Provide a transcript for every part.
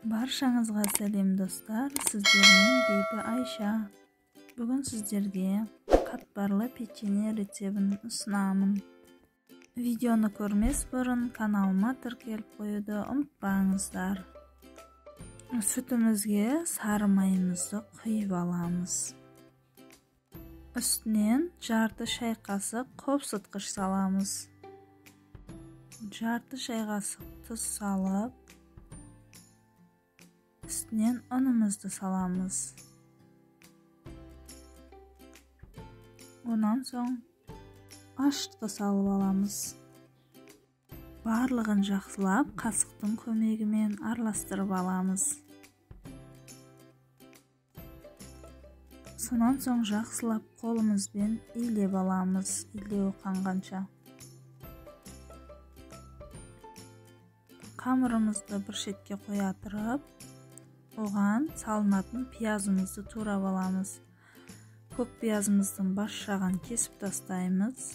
Баршаңызға сәлем достар, сіздермен Бибі Айша. Бүгін сіздерге қатпарлы печенье рецебін ұсынамын. Видеоны көрмес бұрын каналыма тіркеліп қоюды ұмытпаңыздар. Сүтімізге сары майымызды құйып аламыз. Үстінен жарты шай қасық қопсытқыш саламыз. Жарты шай қасық тұз салып, үстінен ұнымызды саламыз. Онан соң ашытқы салып аламыз. Барлығын жақсылап қасықтың көмегімен араластырып аламыз. Сонан соң жақсылап қолымызбен илеп аламыз, илеуі қанғанша. Қамырымызды бір шетке қоя тұрып, оған салынатын пиязымызды турап аламыз. Көк пиязымыздың бас жағын кесіп тастаймыз.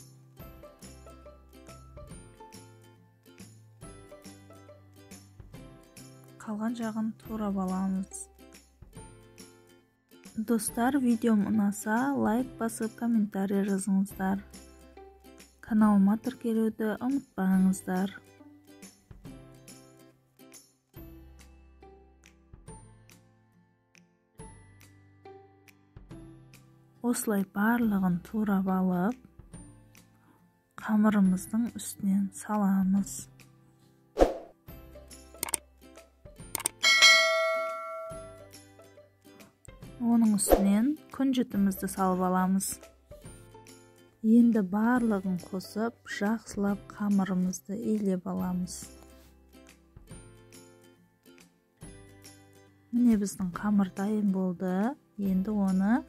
Қалған жағын турап аламыз. Достар, видеом ұнаса, лайк басып, комментарий жазыңыздар. Каналыма тіркелуді ұмытпаңыздар. Осылай барлығын турап алып, қамырымыздың үстінен саламыз. Оның үстінен күнжітімізді салып аламыз. Енді барлығын қосып, жақсылап қамырымызды илеп аламыз. Міне біздің қамыр дайын болды. Енді оны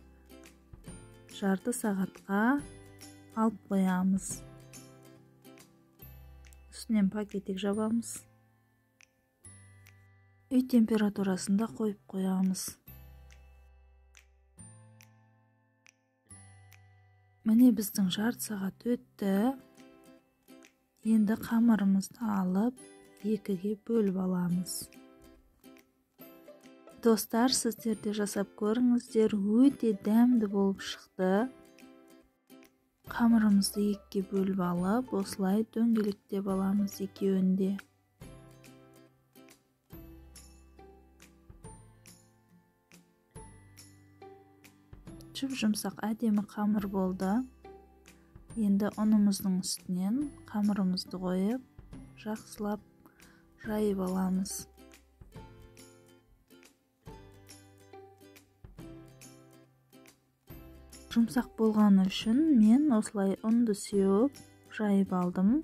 жарты сағатқа алып қоямыз. Үстінен пакетик жабамыз. Үй температурасында қойып қоямыз. Міне біздің жарты сағат өтті. Енді қамырымызды алып, екіге бөліп аламыз. Достар, сіздер де жасап көріңіздер, өте дәмді болып шықты. Қамырымызды екіге бөліп алып, осылай дөңгелектеп аламыз екеуінде. Жұп-жұмсақ әдемі қамыр болды. Енді ұнымыздың үстінен қамырымызды қойып, жақсылап жайып аламыз. Жұмсақ болғаны үшін мен осылай ұнды сеуіп жайып алдым.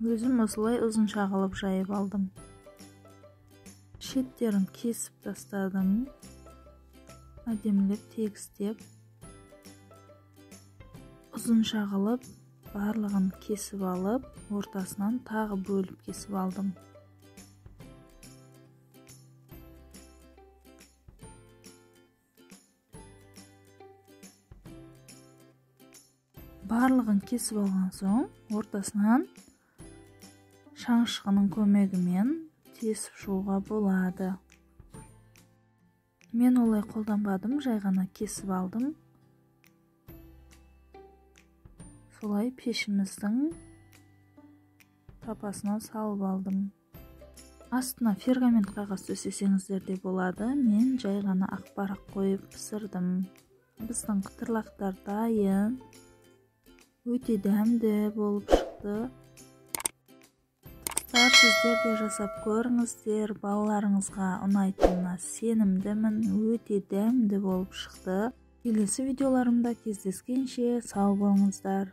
Өзім осылай ұзынша қылып жайып алдым. Шеттерін кесіп тастадым. Әдемілеп тегістеп, ұзынша қылып барлығын кесіп алып, ортасынан тағы бөліп кесіп алдым. Барлығын кесіп алған соң, ортасынан шанышқының көмегімен тесіп шығуға болады. Мен олай қолданбадым, жай ғана кесіп алдым. Солай пешіміздің тапасына салып алдым. Астына пергамент қағаз төсесеңіздер де болады. Мен жай ғана ақ парақ қойып пісірдім. Біздің қытырлақтар дайын. Өте дәмді болып шықты. Достар, сіздер де жасап көріңіздер. Балаларыңызға ұнайтынына сенімдімін. Өте дәмді болып шықты. Келесі видеоларымда кездескенше сау болыңыздар.